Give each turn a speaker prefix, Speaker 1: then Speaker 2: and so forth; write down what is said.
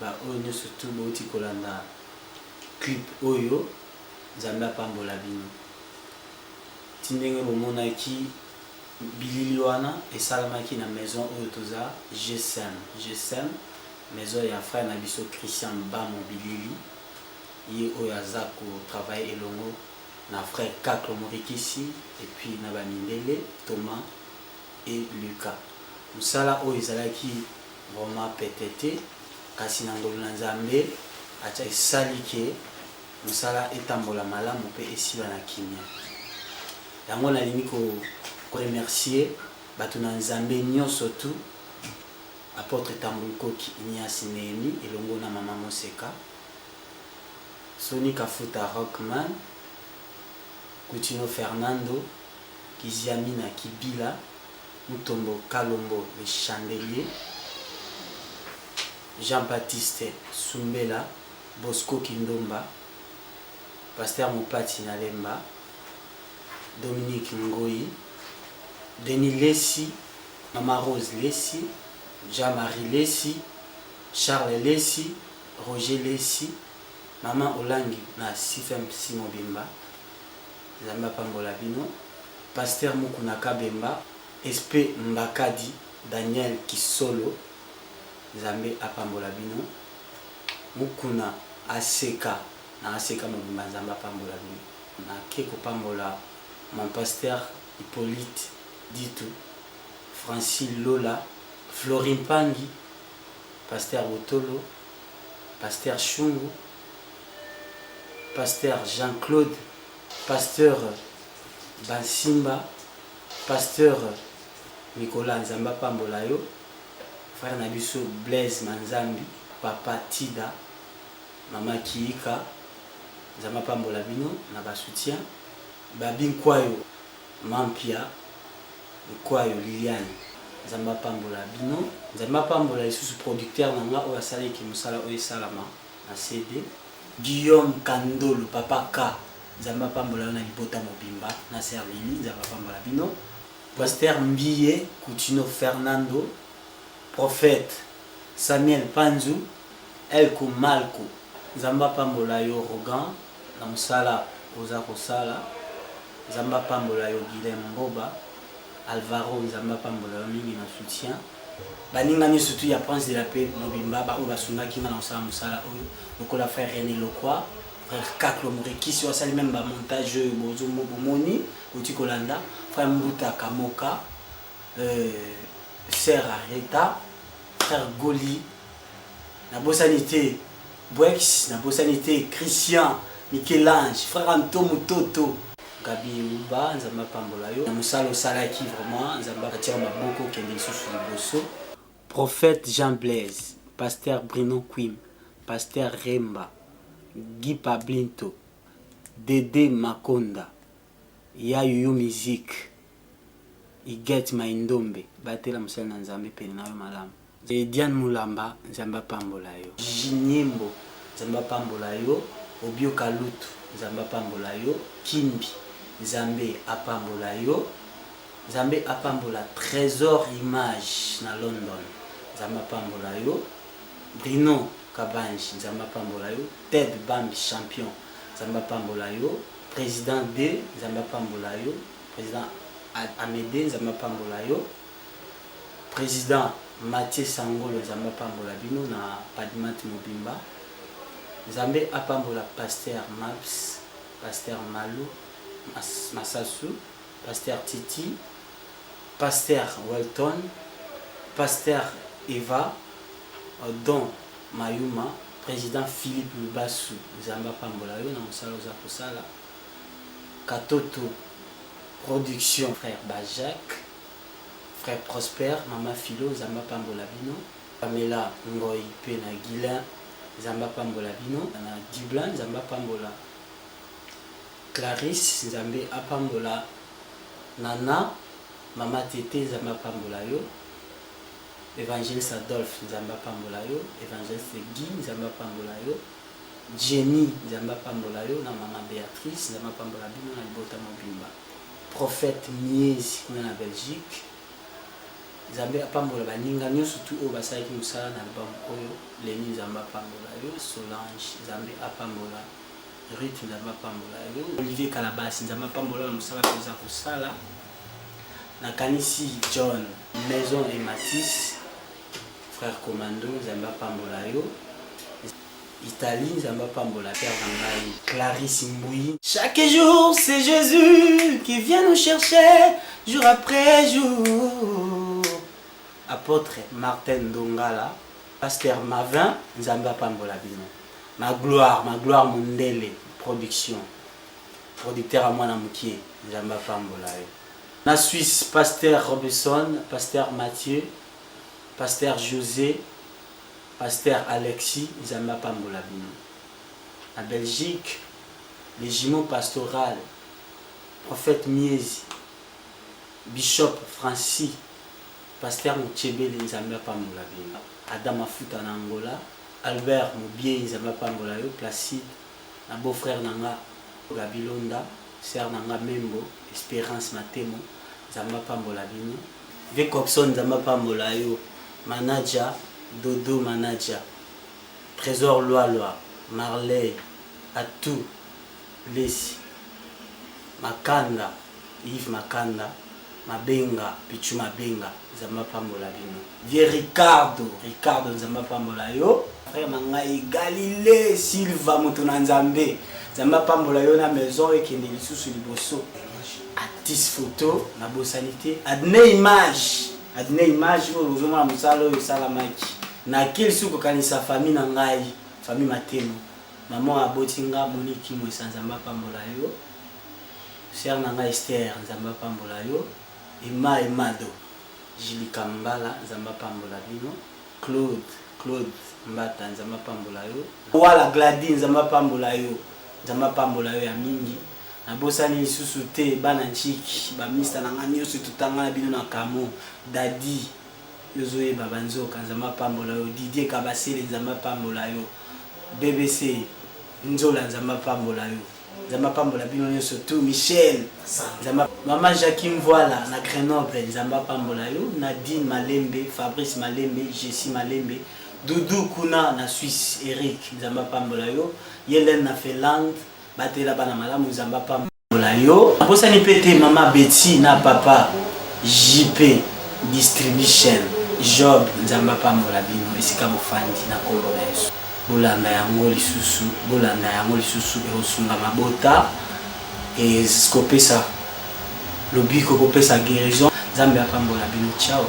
Speaker 1: Ba oyo nioso tout bowuti kolanda clip oyo Nzambe apambola bino. Ti ndenge bomonaki bilili wana esalamaki na maison oyo toza GSM, GSM maison ya frère na biso Christian Bamo Bilili ye oyo aza ko travailler elongo na frère Kaklo Morikisi et puis na ba mindele Thomas et Lucas. Mosala oyo ezalaki vraiment pete te kasi na ngolu na Nzambe esali que mosala etambola malamu pe esila na kimia. Yango nalingi ko remercier batu na Nzambe nionso tout, Apotre Tambulukoki Ignace Nehemie elongo na Mama Moseka, Sony Kafuta Rockman, Kutino Fernando, Kiziamina Kibila, Mutombo Kalombo le chandelier, Jean Baptiste Sumbela, Bosco Kindomba, Pasteur Mopati na Lemba, Dominique Ngoyi, Denis Lessi, Mama Rose Lessi, Jean Marie Lessi, Charles Lessi, Roger Lessi, Maman Olangi na CFMC mobimba, Nzambe apambola bino, Pasteur Mukuna Kabemba, Espe Mbakadi, Daniel Kisolo, Nzambe apambola bino. Mukuna aseka na aseka mobimba Nzambe apambola bino. Nake kopambola mon pasteur Hyppolite Ditu, Francis Lola, Flory Mpangi, pasteur Botolo, pasteur Shungu, pasteur Jean Claude, pasteur Bansimba, pasteur Nicolas Nzambe apambola yo. Frère na biso Blaise Manzambi, papa Tida, maman Kiyika, Nzambe apambola bino na ba soutien. Baby Nkwayo Mampia, Nkwayo Liliane, Nzambe apambola bino. Nzambe apambola lisusu producteur na nga oyo asalaki que mosala oyo esalama na CD. Guillaume Kandolo, papa K, Nzambe apambola yo na libota mobimba na sœur Lily, Nzambe apambola bino. Pasteur Mbiye Kutino Fernando, Prophète Samuel Panzu, Elko Malko. Nzambe apambola yo Rogan na musala oza kosala, Nzambe apambola yo Guylain Mboba, Alvaro Nzambe apambola yo mingi na soutien. Baninga nioso tout ya Prince de la Paix mobimba ba oyo basungaki nga na kosala musala oyo lokola frère Rene Lokwa, frère Kaklo Murekisi oyo asali meme ba montage oyo bozo bomoni Oti kolanda frère Mbuta Kamoka, sœur Areta, frère Goli, nabosani te Bwex, nabosani te Christian Michelange, frère Anto Mutoto. Gaby Luba, Nzambe apambola yo na mosala osalaki vraiment, Nzambe atia yo maboko okende lisusu liboso. Prophète Jean Blaise, Pasteur Bruno Quim, Pasteur Remba, Guy Pablinto, Dede Makonda, Ya youyou musique Huguette Maindombe batela mosali na Nzambe pene na yo malamu. Diane Mulamba Nzambe apambola yo. Gigi Nyembo Nzambe apambola yo. Obio Kalutu Nzambe apambola yo. Kimbi Nzambe apambola yo. Nzambe apambola Tresor Image na London Nzambe apambola yo. Bruno Kabanji Nzambe apambola yo. Ted Bambi Champion Nzambe apambola yo. President de nzambe apambola yo president amede nzambe apambola yo president Mathieu sangolo nzambe apambola bino na padmat mobimba nzambe apambola pasteur maps pasteur malu masasu pasteur titi pasteur welton pasteur eva odon mayuma President Philippe Lubasu Nzambe apambola yo na mosala oza kosala. Katoto production frère ba Jacques, frère Prosper, maman Philo Nzambe apambola bino. Pamela Ngoy pe na Guylain Nzambe apambola bino. Na Dublin Nzambe apambola Clarisse Nzambe apambola Nana, maman Tete Nzambe apambola yo. Evangeliste Adolphe nzambe apambola yo, Evangeliste Guy nzambe apambola yo, Jenny nzambe apambola yo na maman Beatrice nzambe apambola bino na libota mobimba. Prophète Miezi kuna na Belgique. Nzambe apambola baninga nyonso tu oyo basalaki mosala na album oyo. Leni Nzambe apambola yo, Solange Nzambe apambola, Ruth Nzambe apambola yo, Olivier Kalabasi Nzambe apambola na mosala mpe oza kosala. Nakanisi John Maison et Matisse, frère Commando Nzambe apambola yo. Italie Nzambe apambola père na ngai Clarisse Mbuyi. Chaque jour c'est Jésus qui vient nous chercher jour après jour. Apôtre Martin Ndongala, Pasteur Mavin Nzambe apambola bino. Ma gloire, ma gloire Mundele production. Producteur ya mwana mukie Nzambe apambola yo. Na Suisse Pasteur Robinson, Pasteur Mathieu, Pasteur Jose, Pasteur Alexis Nzambe apambola bino. Na Belgique les jumeaux pastoral prophète Miezi, Bishop Francis, Pasteur Mutshebele Nzambe apambola bino. Adam Mafuta na Angola, Albert Mubiey Nzambe apambola yo, Placide na beau frère na nga Gaby Londa, sœur na nga Membo, Esperance Matemo Nzambe apambola bino. Vieux Coxon Nzambe apambola yo, Manager Dodo Manager, Tresor Lualua, Marley, Atou Lesi, Makanda, Yves Makanda, Mabenga, Pitshou Mabenga, Nzambe apambola bino. Vieux Ricardo, Ricardo Nzambe apambola yo. Frère na ngai Galilee Silva moto na Nzambe, Nzambe apambola yo na maison ekende lisusu liboso. Atis photo nabosani te. Adne image, Adne image oyo ozomona mosala oyo esalamaki. Nake lisusu kokanisa famille na ngai, famille Matemo. Maman aboti nga Monique Kimwesa Nzambe apambola yo. Sœur na ngai Esther Nzambe apambola yo. Emma Emado, Julie Kambala Nzambe apambola bino. Claude Claude Mbata Nzambe apambola yo. Wala Gladys Nzambe apambola yo. Nzambe apambola yo ya mingi. Nabosani lisusu te bana Ntshiki, ba mista na nga nioso totanga na bino na Kamo, Daddy yo ozoyeba ba nzoka Nzambe apambola yo, Didier Kabasele Nzambe apambola yo, BBC Nzola Nzambe apambola yo, Nzambe apambola bino nioso tout, Michel Nzambe Mama Jackie Mvuala na Grenoble Nzambe apambola yo, Nadine Malembe, Fabrice Malembe, Jessie Malembe, Doudou kuna na Suisse, Eric Nzambe apambola yo, Yelene na Finlande, Batela bana malamu nzambe apambola yo. Nabosani pe te mama Betty na papa JP distribution Job nzambe apambola bino esika bofandi na kombo na yesu. Bolanda yango lisusu bolanda yango lisusu ekosunga mabota ekopesa lobiko ekopesa guerison nzambe apambola bino ciao.